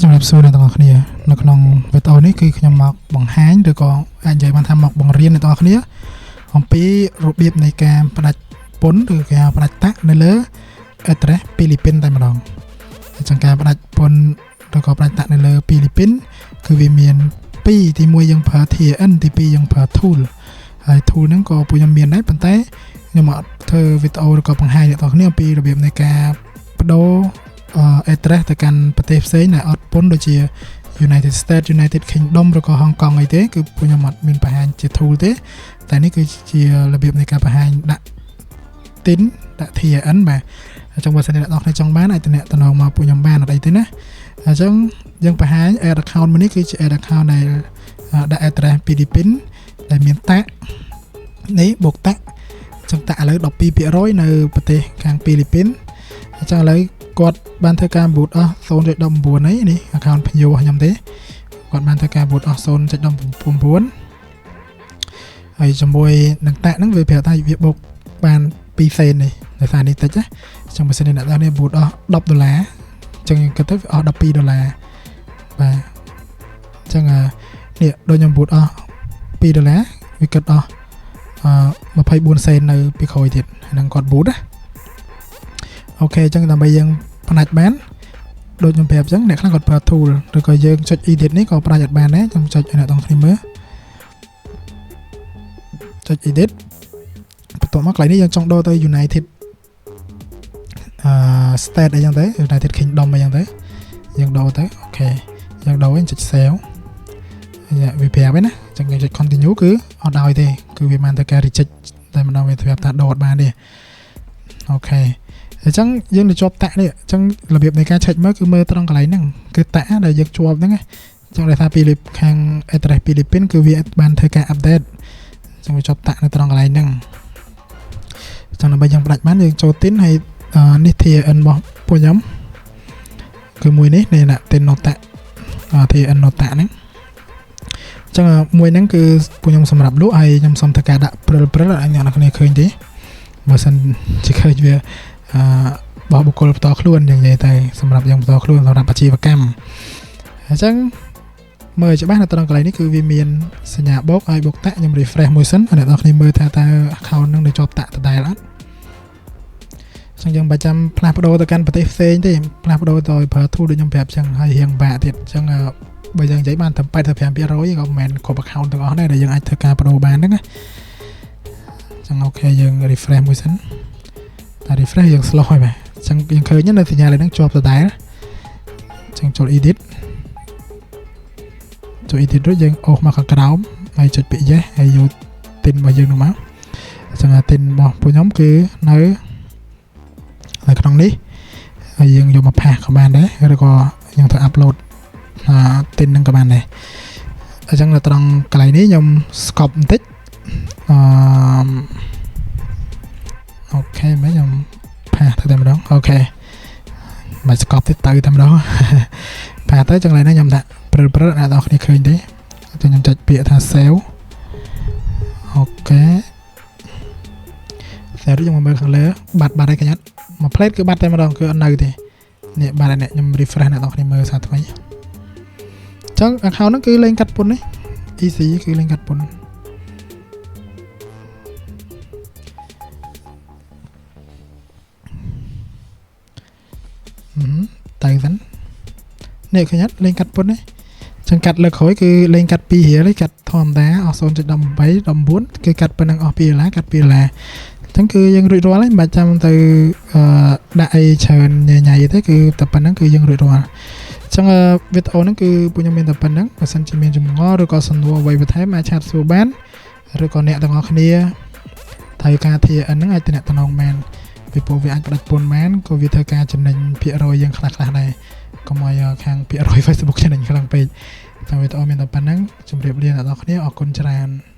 ជំរាបសួរអ្នកទាំងអស់គ្នានៅក្នុងវីដេអូនេះគឺខ្ញុំមកបង្ហាញឬក៏អាចនិយាយបានថាមកបង្រៀនអ្នកទាំងអស់គ្នាអំពីរបៀបនៃការផ្ដាច់ពន្ធឬការផ្ដាច់ tax នៅលើ address ហ្វីលីពីនតែម្ដងអញ្ចឹងការផ្ដាច់ពន្ធឬក៏ផ្ដាច់ tax នៅលើហ្វីលីពីនគឺវាមាន2ទី1យើងប្រើ TIN ទី2យើងប្រើ tool ហើយ tool ហ្នឹងក៏ពួកខ្ញុំមានដែរប៉ុន្តែខ្ញុំអត់ធ្វើវីដេអូឬក៏បង្ហាញអ្នកទាំងអស់គ្នាអំពីរបៀបនៃការបដូរ address ទៅកាន់ប្រទេសផ្សេងដែលអត់ពន្ធដូចជា United States, United Kingdom ឬក៏ Hong Kong អីទេគឺពួកខ្ញុំអត់មានបង្ហាញជា tool ទេតែនេះគឺជារបៀបនៃការបង្ហាញដាក់ TIN ដាក់ TIN បាទអញ្ចឹងបើសិនជាអ្នកនរគ្នាចង់បានអាចតំណងមកពួកខ្ញុំបានអត់អីទេណាអញ្ចឹងយើងបង្ហាញ add account មួយនេះគឺជា add account ដែលដាក់ address Philippines ដែលមាន tax នេះបូក tax អញ្ចឹង tax ឥឡូវ12%នៅប្រទេសខាងហ្វីលីពីនអញ្ចឹងឥឡូវគាត់បានធ្វើការ boost អស់0.19ហើយនេះ account ភ្ញៀវរបស់ខ្ញុំទេគាត់បានធ្វើការ boost អស់0.19ហើយជាមួយនឹង tax ហ្នឹងវាប្រាប់ថាវាបូកបាន2សេននេះដោយសារនេះតិចណាអញ្ចឹងបើសិនជាអ្នកទាំងនេះ boost អស់10ដុល្លារអញ្ចឹងយើងគិតទៅវាអស់12ដុល្លារបាទអញ្ចឹងនេះដូចខ្ញុំ boost អស់2ដុល្លារវាគិតអស់អឺ24សេននៅពីក្រោយទៀតហ្នឹងគាត់ boost ណា OK អញ្ចឹងដើម្បីយើងផ្ដាច់បានដូចខ្ញុំប្រាប់អញ្ចឹងអ្នកខ្លះគាត់ប្រើ tool ឬក៏យើងចុច edit នេះក៏ផ្ដាច់អត់បានដែរខ្ញុំចុចឲ្យអ្នកទាំងគ្នាមើលចុច edit បន្ទាប់មកកន្លែងនេះយើងចង់ដូរទៅ United អឺ State អីចឹងទៅ United Kingdom អីចឹងទៅយើងដូរទៅ OK យើងដូរវិញចុច save វាប្រាប់ឯណាអញ្ចឹងយើងចុច continue គឺអត់ឲ្យទេគឺវាបានធ្វើការ reject តែម្ដងវាប្រាប់ថាដូរអត់បានទេ OK អញ្ចឹងយើងទៅជាប់ tax នេះអញ្ចឹងរបៀបនៃការ check មើលគឺមើលត្រង់កន្លែងហ្នឹងគឺ tax ដែលយើងជាប់ហ្នឹងណាអញ្ចឹងដោយសារពីខាង address ហ្វីលីពីនគឺវាបានធ្វើការ update អញ្ចឹងវាជាប់ tax នៅត្រង់កន្លែងហ្នឹងអញ្ចឹងដើម្បីយើងផ្ដាច់បានយើងចូល TIN ហើយនេះ TIN របស់ពួកខ្ញុំគឺមួយនេះនេះណា TIN no tax TIN no tax ហ្នឹងអញ្ចឹងមួយហ្នឹងគឺពួកខ្ញុំសម្រាប់លក់ហើយខ្ញុំសូមធ្វើការដាក់ព្រិលព្រិលឲ្យអ្នកនរគ្នាឃើញទេបើសិនជាឃើញវាអឺបោះបុគ្គលផ្ទាល់ខ្លួនយ៉ាងនិយាយទៅសម្រាប់យើងផ្ទាល់ខ្លួនសម្រាប់អាជីវកម្មអញ្ចឹងមើលច្បាស់នៅត្រង់កន្លែងនេះគឺវាមានសញ្ញាបូកហើយបូក tax ខ្ញុំ refresh មួយសិនឲ្យអ្នកនរគ្នាមើលថាតើ account ហ្នឹងនៅជាប់ tax ដដែលអត់អញ្ចឹងយើងបើចាំផ្លាស់ប្ដូរទៅកាន់ប្រទេសផ្សេងទេផ្លាស់ប្ដូរទៅប្រើ tool ដូចខ្ញុំប្រាប់អញ្ចឹងហើយរៀងបាក់ទៀតអញ្ចឹងបើយើងនិយាយបានត្រឹម85%ក៏មិនមែនគ្រប់ account ទាំងអស់ដែរដែលយើងអាចធ្វើការបដូរបានហ្នឹងណាអញ្ចឹង OK យើង refresh មួយសិនតែ refresh យើង slow ហើយបាទអញ្ចឹងយើងឃើញនៅសញ្ញាលេខហ្នឹងជាប់ដដែលអញ្ចឹងចូល edit ចូល edit រួចយើងអូសមកខាងក្រោមហើយចុចពាក្យ yes ហើយយក TIN របស់យើងនោះមកអញ្ចឹង TIN របស់ពួកខ្ញុំគឺនៅនៅក្នុងនេះហើយយើងយកមក paste ក៏បានដែរឬក៏យើងធ្វើ upload អា TIN ហ្នឹងក៏បានដែរអញ្ចឹងនៅត្រង់កន្លែងនេះខ្ញុំ stop បន្តិចអឺ OK មែនខ្ញុំ paste ទៅតែម្ដង OK មិនស្កប់ទៀតទៅតែម្ដង paste ទៅចឹងឡើយនេះខ្ញុំដាក់ព្រិលព្រិលអ្នកនរគ្នាឃើញទេចឹងខ្ញុំចុចពាក្យថា save OK save រួចយើងមកមើលខាងលើបាត់បាត់ហើយកញ្ញាមួយផ្លេតគឺបាត់តែម្ដងគឺអត់នៅទេនេះបាត់ហើយអ្នកខ្ញុំ refresh អ្នកនរគ្នាមើលសារថ្មីចឹង account ហ្នឹងគឺលេងកាត់ពន្ធនេះ easy គឺលេងកាត់ពន្ធ ទៅសិននេះឃើញអត់លេងកាត់ពន្ធនេះចឹងកាត់លើកក្រោយគឺលេងកាត់2រៀលឯកាត់ធម្មតាអស់0.18 19គឺកាត់ប៉ុណ្ណឹងអស់2ដុល្លារកាត់2ដុល្លារអញ្ចឹងគឺយើងរួចរាល់ហើយមិនបាច់ចាំទៅអឺដាក់អីច្រើនញ៉ៃញ៉ៃទេគឺតែប៉ុណ្ណឹងគឺយើងរួចរាល់អញ្ចឹងវីដេអូហ្នឹងគឺពួកខ្ញុំមានតែប៉ុណ្ណឹងបើសិនជាមានចម្ងល់ឬក៏សំណួរអ្វីបន្ថែមអាច chat សួរបានឬក៏អ្នកទាំងអស់គ្នាត្រូវការ TIN ហ្នឹងអាចតំណងបានពីព្រោះវាអាចផ្ដាច់ពន្ធបានក៏វាធ្វើការចំណេញភាគរយយើងខ្លះខ្លះដែរកុំឲ្យខាងភាគរយ Facebook ចំណេញខ្លាំងពេកចាំវីដេអូមានតែប៉ុណ្ណឹងជម្រាបលាអ្នកនរគ្នាអរគុណច្រើន។